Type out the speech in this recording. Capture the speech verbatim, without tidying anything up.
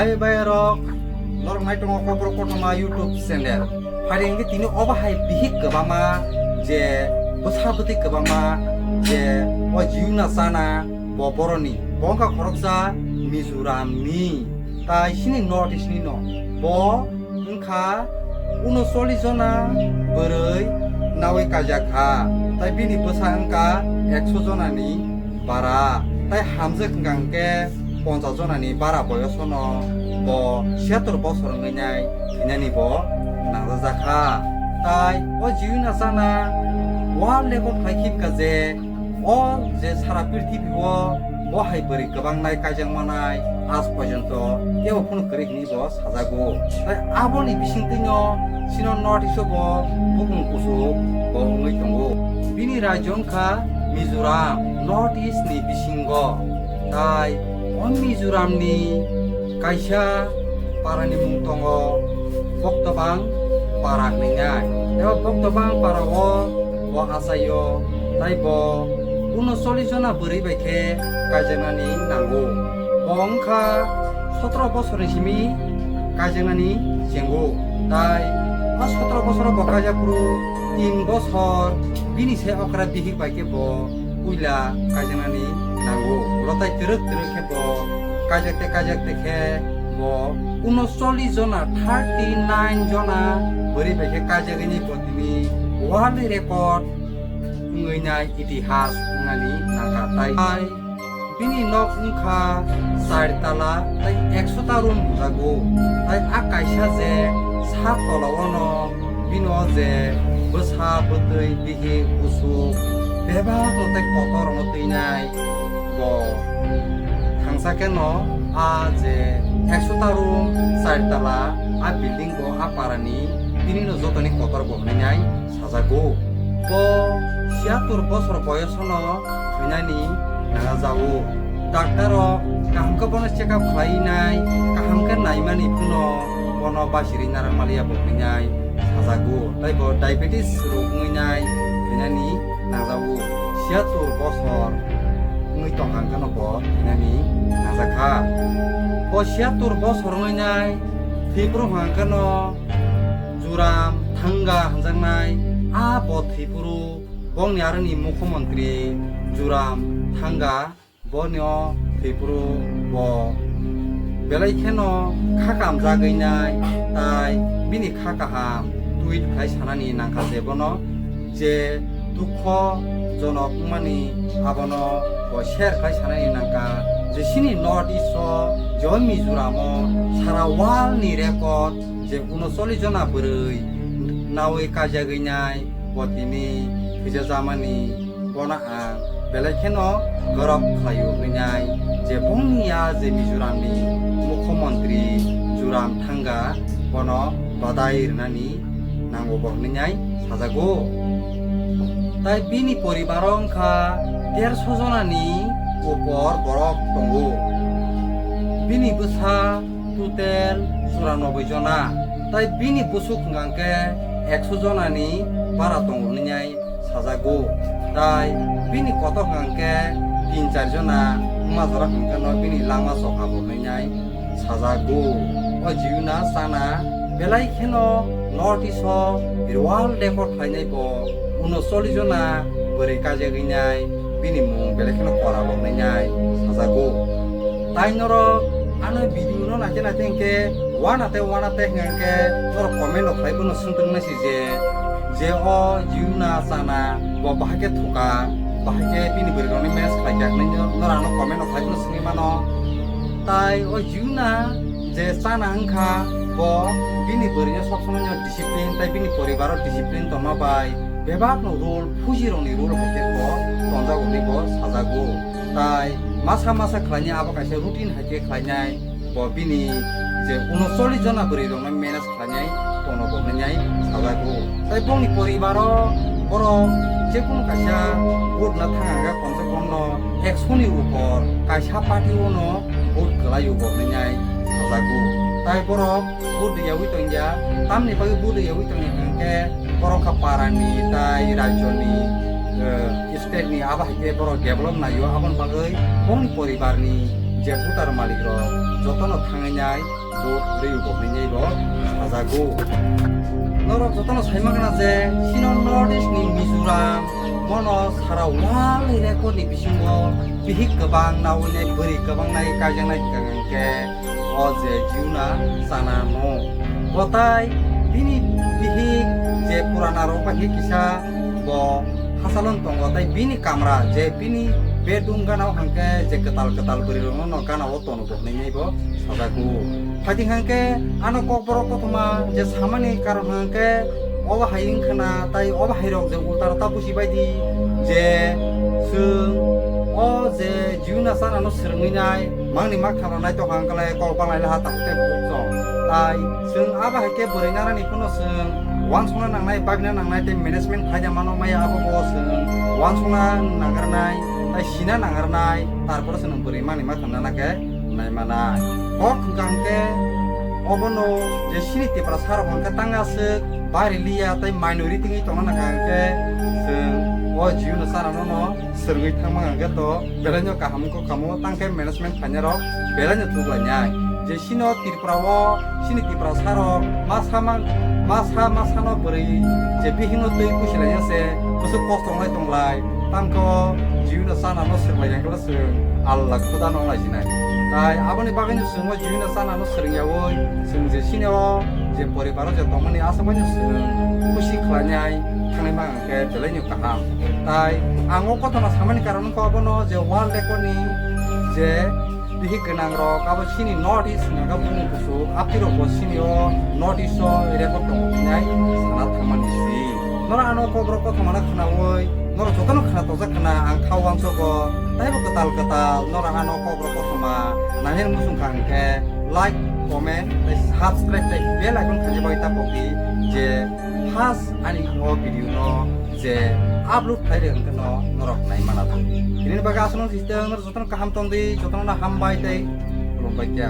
Hey, bayarok, norok naitongo Kokborok Kothoma YouTube channel. Phari hwnkhe tini obo hai bihik kwbangma je bwsa bwtwi kwbangma je o jiuna chana bo boroni. Bo wngkha khoroksa Mizoramni, tai chini North East ni no. Bo wngkha unocholish jona bwrwi nawi kaijak kha, tai bini bwsa wngkha ekso jonani bara, tai hamjwk hwnkha hwnkhe ponchas jonani bara boyosono bo siyator bosor wngwi nai thwinani bo nangjak kha. Tai o jiuna chana world record khai khibka je o je sara prithibi o bo hai bwrwi kwbang nai kaijak manai aaj porjonto kebo phano kwrwi hwnwi bo sajago. Tai aboni bisingtwino chino North East o bo bukung kuchuk bo wngwi tongo. Bini rajyo wngkha Mizoram, North East ni bisingo. Tai o Mizoram ni kaisa para ni mung tongo Boktobang para hwnwi nai. Ebo Boktobang para o bo achaio, tai bo unocholish jona bwrwi bai khe kaijaknani nango. Bo wngkha sotro bosorni simi kaijaknani chengo. Tai o sotro bosoro bo kaijak phuru tin bosor bini se okra bihik bai khe bo puila kaijaknani nango. Ulo tai twrwk twrwk khe bo kaijak te kaijak te khe bo unocholish jona, thirty nine jona bwrwi bai khe kaijagwi ni bo tini world record wngwi nai itihas wngnani nangkha. Tai bini nok wngkha char tala tai ekso ta room hwnjago. Tai a kaisa je sat tola ono bini o je bwsa bwtwi bihik buchuk bebak no tai kotor rokno twinai bo thangsa khe no a je ekso ta room char tala a building bo a para ni tini no joto ni kotor bo hwnwi nai sajago. Bo siyatur bosor boyosono thwinani nangjago. Doctor rok kaham khe bono check up khlai nai, kaham khe naimani phano bono basiri narang maliya bo hwnwi nai sajago. Tai bo diabetes rok wngwi nai thwinani nangjago. Siyatur bosor wngwi tongkha hwnkheno bo thwinani nangjakha. Bo siyatur bosor wngwi nai thwi phuru hwnkheno Joram Thanga hwnjaknai a bo thwi phuru bongni aroni mukhyamantri Joram Thanga bono thwi phuru bo belai kheno kha kaham jagwi nai, tai bini kha kaham tweet khlai sanani nangkha je bono je dukho jonok wngmani abono bo share khlai sanani nangkha je chini North East o je o Mizoram o sara world ni record je unocholish jona bwrwi nawi kaijagwi nai bo tini thwijajamani bono ang belai kheno gorok khlaio hwnwi nai je bongni ya je Mizoram ni mukhyamantri Joram Thanga bono badai rwnani nango bo hwnwi nai sajago. Tai bini poribaro wngkha derso jonani upor borok tongo. Bini bwsa total chura noboi jona, tai bini buchuk hwnkha khe ekso jonani bara tongo hwnwi nai sajago. Tai bini kotor hwnkha khe tin char jona wngma jora hwnkhe no bini langma chokha bo hwnwi nai sajago. O jiuna chana belai kheno North East o world record khlainai bo unocholish jona bwrwi kaijagwi nai bini mung belai kheno kora bo hwnwi nai sajago. Tai norok ano video no naite naite hwnkhe wana tei wana tei hwnkhe norok comment rok khlai bono swngtwng nai si je je o jiuna chana bo bahai khe thuka, bahai khe bini bwrwi rokni manage khlai kha hwnwi norok ano comment rok khlai bono swngwi mano. Tai o jiuna je chana wngkha bo bini bwrwino sob somoi no discipline tai bini poribaro discipline tongma bai bebak no rule, phuji rokni rule hai khe bo tonjago hwnwi bo sajago. Tai masa masa khlainai abo kaisa routine hai khe khlainai bo bini je unocholish jona bwrwi rokno manage khlainai tono bo hwnwi sajago. Tai bongni poribaro borok jekunu kaisa vote na thang hwnkhe komse kom no ekso ni upor kaisa party o no vote kwlaio bo hwnwi sajago. Tai borok vote rwyawi tongya, tamni bagwi vote rwyawi tongya hwnkhe borok kha parani tai rajyoni, eh, state ni abo hai khe borok develop naio, aboni bagwi bongni poribar ni je voter malik rok jotono thangwi nai vote rwi bo hwnwi bo sajago. Norok jotono sai mangna je chino North East ni Mizoram mono sara world record ni bisingo bihik kwbang nawi nai bwrwi kwbang nai kaijaknai hwnkhe o je Jiyuna Chana no gwatai bini bihik je purana rok bai kisa bo hasalon tongo tei bini kamra je bini bedroom gana o hwnkhe je kwtal kwtal bwrwi rok no gana o tono bo hwnwi bo sajago. Phaidi hwnkhe ano kokborok kothoma je samani karon hwnkhe obo hai wngkhana tei obo hai rok je ulta rota busi baidi je chwng o je Jiyuna Chana no swrwngwi nai mangni makthano nai tongkha hwnkhe kok balai laha tabuk tei bukchong. Tai chwng abo hai khe bwrwi narani phano chwng uansukna nangnai, babina nangnai tei management khaina mano maya abo bo chwng uansukna nangarnai, tai sina nangarnai, tarpore chwng bwrwi mani ma thangna na khe nai mana. Kok hwnkha hwnkhe obono je chini Tiprasa rok hwnkhe tang aswk bari liya tei minority wngwi tongna nangkha hwnkhe chwng o Jiyuna Chana no swrwngwi thangma hwnkhe to belai no kaham wngkha kamo tang khe management khainai rok belai no thuklainai. Je chino Tripura o chini Tiprasa rok masa ma-, masa masa no bwrwi je bihik no twi pusi laina se bwswk kosto wnglai tonglai tang khe o Jiyuna Chana no swrwnglaina khe chwng Allah khuda no laijinai. Tai aboni bagwi no chwng o Jiyuna Chana no swrwngyaui chwng je chini o je poribar o je tongmani aswk bai no chwng khusi khlainai thangnai ma hwnkhe belai no kaham. Tai ang o kothoma samani karon wngkha obono je world record ni je bihik gwnang rok abo chini North East hwnka bumung kuchuk aphi rok bo chini o North East o record tongo hinai sana thangmani si. Norok ano kok rok kothoma no khwnaui norok jotono khwna tojak khwna ang kha uansogo taibo kwtal kwtal norok ano kok rok kothoma nangya muchung kha hwnkhe like, comment tei subscribe tei bell icon khaina bagwi ta pokdi je first ani o video no je upload khlai rwkha hwnkhe no norok nai mana thang. Bini bagwi aswk no sistem norok jotono kaham tongdi, jotono no hambai tei khulumbai kha.